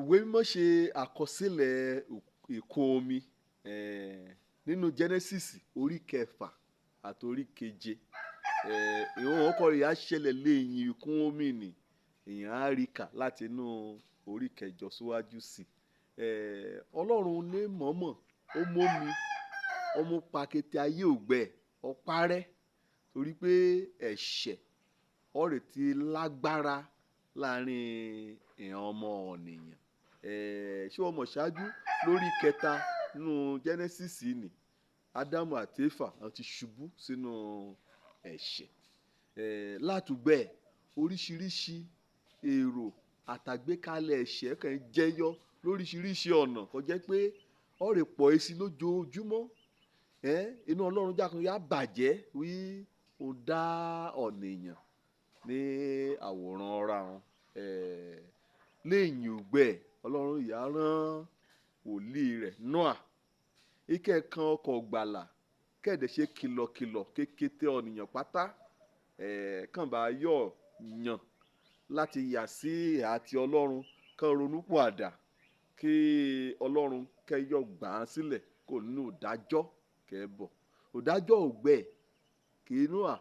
Ìwé mímọ́ ṣe àkọsílẹ̀ ìkún omi nínú Genesis orí kẹfà àti orí keje. Ìwọ̀n ọkọ̀ rẹ̀ á ṣẹlẹ̀ lẹ́yìn ìkún omi nì, èèyàn á rí kà láti inú orí kẹjọ síwájú sí. Ọlọ́run ní mọ̀ọ́mọ̀ ó mómi, ó mú pakete ayé ògbẹ, ó parẹ́ torí pé ẹ̀ṣẹ̀ ọ̀rẹ́ ti lágbára láàrin ìran ọmọ ọ̀nìyàn. Ṣé o mọ̀ ṣáájú lórí kẹta nínú Genesis nì, Ádámù àti Éfà wọ́n ti ṣubú sínú ẹ̀ṣẹ̀. Látùgbẹ́ oríṣiríṣi èrò àtàgbékalẹ̀ ẹ̀ṣẹ̀ kan jẹyọ lóríṣiríṣi ọ̀nà kó jẹ́ pé ọ̀rẹ́ pọ̀ esi lójoojúmọ́. Inú Ọlọ́run jákun yá bàjẹ́ wí ó dá ọ̀nìyàn ní àwòrán ọra wọn. Lẹ́yìn ògbẹ Ọlọ́run ìyá rán wòlíì rẹ̀ Noah. Ike kan ọkọ̀ gbàlà kẹ́ẹ̀dẹ̀ ṣe kìlọ̀kìlọ̀ kékété ọ̀nìyàn pátá. Kàn bá yọ̀ yàn láti yà sí ìhà ti Ọlọ́run kàn ronú pìwàdà kí Ọlọ́run kẹ́yọ̀ gbà á sílẹ̀ kó nínú ìdájọ́ kẹ́ bọ̀. Ìdájọ́ ògbẹ kí Noah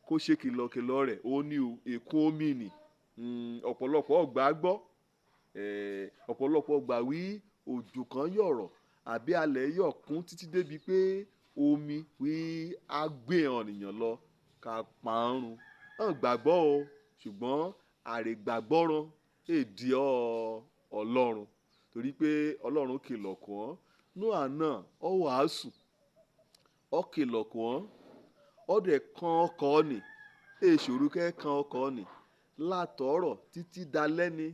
kó ṣe kìlọ̀kìlọ̀ rẹ̀ ó ní ìkún omi nì. Ọ̀pọ̀lọpọ̀ ọgbà gbọ́, ọ̀pọ̀lọpọ̀ ọgbà wí òjò kan yọ̀rọ̀ àbí alẹ̀ yọ̀ kún títí débi pé omi wí á gbé ọ̀nìyàn lọ ká parun. Wọ́n gbàgbọ́ o, ṣùgbọ́n àìgbàgbọ́ràn èdè Ọlọ́run torí pé Ọlọ́run kìlọ̀ kàn án. Noah náà ó wàásù, ó kìlọ̀ kàn án, ó dẹ̀ kan ọkọ̀ nì, èṣòro kẹ́ kan ọkọ̀ nì látọ̀rọ̀ títí dalẹ́ ni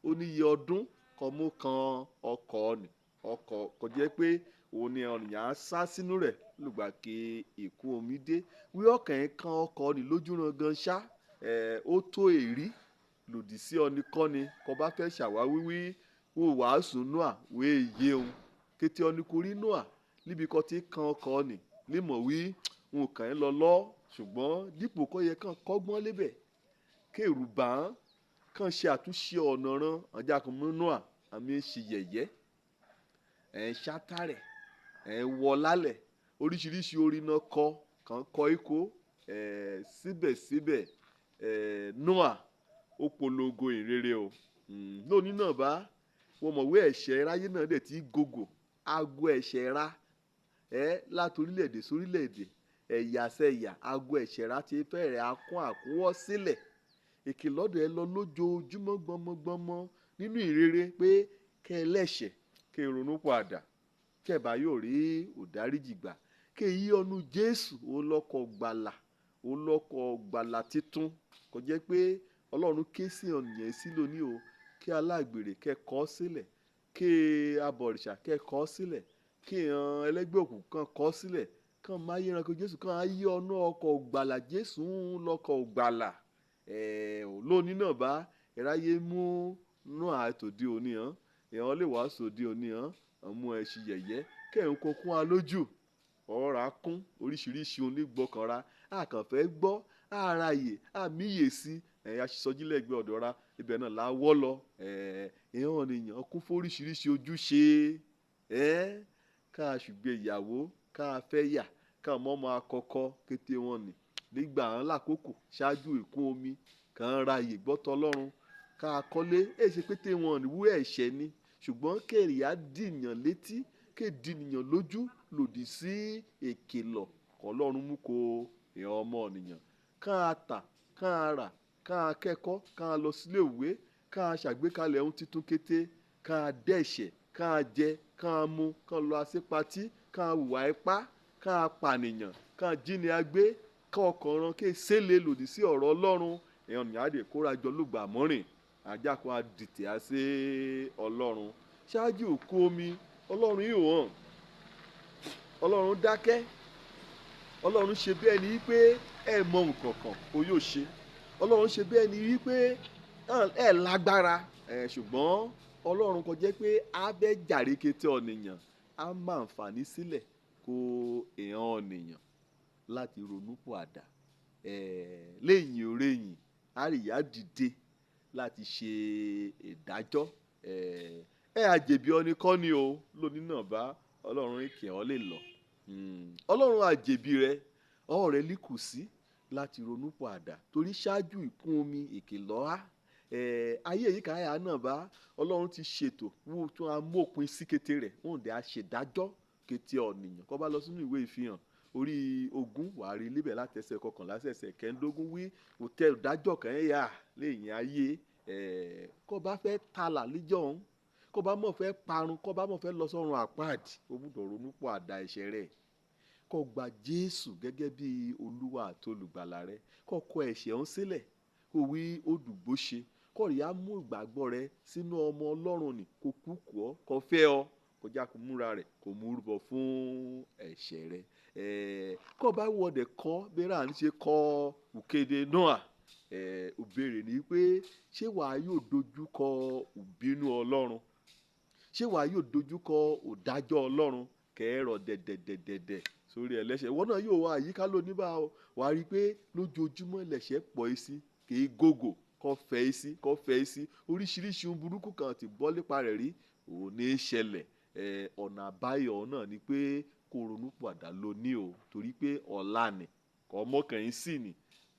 ó níye ọdún kan mú kan ọkọ̀ nì. Ọkọ̀ kò jẹ́ pé òun ni ọ̀nìyàn á sá sínú rẹ̀ lùgbà kí ìkún omi dé. Wí ọkàn ẹ̀ kan ọkọ̀ nì lójúran gan ṣá, ó tó èrí lòdì sí ọ̀nìkọ́ni kó bá fẹ́ ṣàwáwí wí wò wàásù Noah wé yé òun. Kété ọ̀nìkórí Noah níbi kan tí kan ọkọ̀ nì límọ̀ wí nǹkan ẹ̀ lọ lọ́ ṣùgbọ́n dípò kó yẹ kàn kọ́gbọ́n lébẹ̀ kéèrú bá án kàn ṣe àtúnṣe ọ̀nà ran ọjà kan mú Noah àmì ṣe yẹ̀yẹ́ ẹ̀ ń ṣátárẹ̀ ẹ̀ ń wọ lálẹ̀ oríṣiríṣi orin náà kọ kàn kọ ikó síbẹ̀síbẹ̀ Noah ó polongo ìrere o. Lónìí náà bá wọ́n mọ̀ wí ẹ̀ṣẹ̀ ráyé náà dẹ̀ ti gògò ago ẹ̀ṣẹ̀ ra láti orílẹ̀-èdè sórílẹ̀-èdè ẹ̀yà sẹ́yà ago ẹ̀ṣẹ̀ ra ti fẹ́rẹ̀ akún àkúnwọ́ sílẹ̀. Ìkìlọ́dọ̀ ẹ lọ lójoojúmọ́ gbọmọgbọmọ nínú ìrere pé kẹ́ ẹ lẹ́ṣẹ̀ kẹ́ ẹ ronú padà kẹ́ ẹ bá yóò rí òdáríjì gbà kẹ́ ẹ yí ọnu Jésù olọ́kọ̀ gbàlà olọ́kọ̀ gbàlà títún kò jẹ́ pé Ọlọ́run ké sí ọ̀nìyàn sí lónìí o kí alágbèrè kẹ́ ẹ kọ̀ sílẹ̀ kí abọ̀rìṣà kẹ́ ẹ kọ̀ sílẹ̀ kí ìran ẹlẹ́gbẹ́ òkùnkùn kan kọ̀ sílẹ̀ kàn máa yíran kó Jésù kàn á yí ọ̀nà ọkọ̀ gbàlà Jésù ń lọkọ̀ gbàlà. Lónìí náà bá ẹ̀ráyé mú Noah tòde òní hàn èèyàn lè wàásù òde òní hàn ọmọ ẹ̀ ṣì yẹ̀yẹ́ kẹ́ ẹ̀ ń kókún wa lójú ọ̀rá kún oríṣiríṣi onígbọkànra àkànfẹ́ gbọ́ àràyè àmíyèsí aṣísọjílẹ̀gbẹ́ ọ̀dọ̀ ra ibẹ̀ náà la wọ́ lọ èèyàn ènìyàn kún fún oríṣiríṣi ojúṣe ká ṣùgbẹ́ ìyàwó ká fẹ́ yà ká mọ́ ọmọ akọkọ kété wọn nì nígbà ńlá lákòókò ṣáájú ìkún omi kàn ráàyè gbọ́tọ̀ Ọlọ́run ká kọ́lé èsì pété wọn ní wú ẹ̀ṣẹ̀ ni ṣùgbọ́n kéèrè á dìyàn létí kéèdìyàn lójú lòdì sí èkìlọ̀ kọlọ́run mú kó ìran ọmọ ènìyàn ká tà ká rà ká kẹ́kọ̀ọ́ ká lọ sílé ìwé ká ṣàgbékalẹ̀ ohun tuntun kété ká dẹ̀ṣẹ̀ ká jẹ ká mu ká lọ àṣepatí ká hùwà ipá ká pànìyàn ká jíni agbé ká ọkàn ran ké sélè lòdì sí ọ̀rọ̀ Ọlọ́run èèyàn ní àdè kóra jọ lùgbà mọ́rìn ajá kan àdìtẹ̀ á sí Ọlọ́run ṣáájú òkú omi Ọlọ́run yìí hàn Ọlọ́run dákẹ́ Ọlọ́run ṣe bí ẹni wípé ẹ mọ nǹkan kan o yóò ṣe Ọlọ́run ṣe bí ẹni wípé ẹ lágbára ṣùgbọ́n Ọlọ́run kò jẹ́ pé a fẹ́ jàre kété ọ̀nìyàn á máa ń fàní sílẹ̀ kó èèyàn ọ̀nìyàn láti ronú pìwàdà lẹ́yìn òrẹ́yìn àríyá dìde láti ṣe ìdájọ́ Ẹ àjèbí ọni kọ́ ni o lónìí náà bá Ọlọ́run kì ọ́ lè lọ. Ọlọ́run àjèbí rẹ ọ̀rọ̀ rẹ líkù sí láti ronú pàdà torí ṣáájú ìkún omi ìkìlọ̀ á. Ayé yìí káyà náà bá Ọlọ́run ti ṣètò wọ́n tún á mọ̀pin sí kété rẹ̀ wọ́n dẹ̀ á ṣèdájọ́ kété ọ̀nìyàn. Kó bá lọ sínú ìwé ìfihàn orí 20 wàá rí níbẹ̀ láti ẹsẹ̀ 11 ẹsẹ̀ 16 wí òtẹ́ ìdájọ́ kan yà lẹ́yìn ayé. Kó bá fẹ́ talà níjọ́ òun, kó bá mọ̀ fẹ́ parun, kó bá mọ̀ fẹ́ lọ sọ́run àpáàdì, ó gbúdọ̀ ronú pàdà ẹ̀ṣẹ̀ rẹ̀. Kó gba Jésù gẹ́gẹ́ bí Olúwa àti olùgbàlà rẹ, kó kọ ẹ̀ṣẹ̀ òun sílẹ̀, kó wí òdùgbò ṣe, kó rí á mú ìgbàgbọ́ rẹ sínú ọmọ Ọlọ́run nì, kó kú kú ọ, kó fẹ́ ọ, kó já kó múra rẹ̀, kó mú rúbọ fún ẹ̀ṣẹ̀ rẹ. Kó bá wọdẹ̀ kọ́ bí ra ń ṣe kọ́ òkèdè Nóà, òbéèrè ni pé ṣé wàá yóò dojú kọ ìbínú Ọlọ́run? Ṣé wàá yóò dojú kọ òdájọ́ Ọlọ́run? Kẹ́ẹ̀rọ̀ dẹ̀dẹ̀dẹ̀dẹ̀dẹ̀ sórí ẹlẹ́ṣẹ̀. Ìwọ náà yóò wá àyíká lónìí bá ọ, wàá rí i pé lójoojúmọ́ lẹ̀ṣẹ̀ pọ̀ ẹ́ sí, kì í gògò, kó fẹ́ ẹ́ sí, kó fẹ́ ẹ́ sí. Oríṣiríṣi ohun burúkú kan ti gbọ́ nípa rẹ̀ rí, ò ní ṣẹlẹ̀. Ọ̀nà àbáyọ náà ni pé kó ronú pàdà lónìí o, torí pé ọ̀la ni, kò mọ̀kàn sí ni.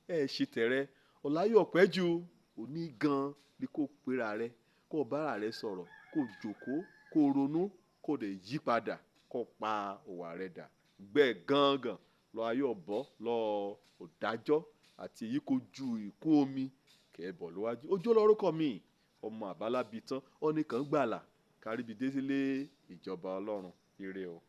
Ẹ ṣe tẹ̀rẹ, ọ̀la yóò pẹ́ jù, òní gan ni kó pera rẹ, kó bá ara rẹ sọ̀rọ̀, kó jókòó, kó ronú, kó dẹ̀ yí padà, kó pa ìwà rẹ dà. Gbẹ́ gangan lọ ayé ọ̀bọ, lọ òdájọ́ àti èyí kò ju ìkún omi kẹ́ẹ̀bọ̀ lọ́wájú. Ojú lórúkọ mi, ọmọ àbálábí tán, ọ̀nìkan gbàlà, káríbi dé sílé ìjọba Ọlọ́run. Ire o.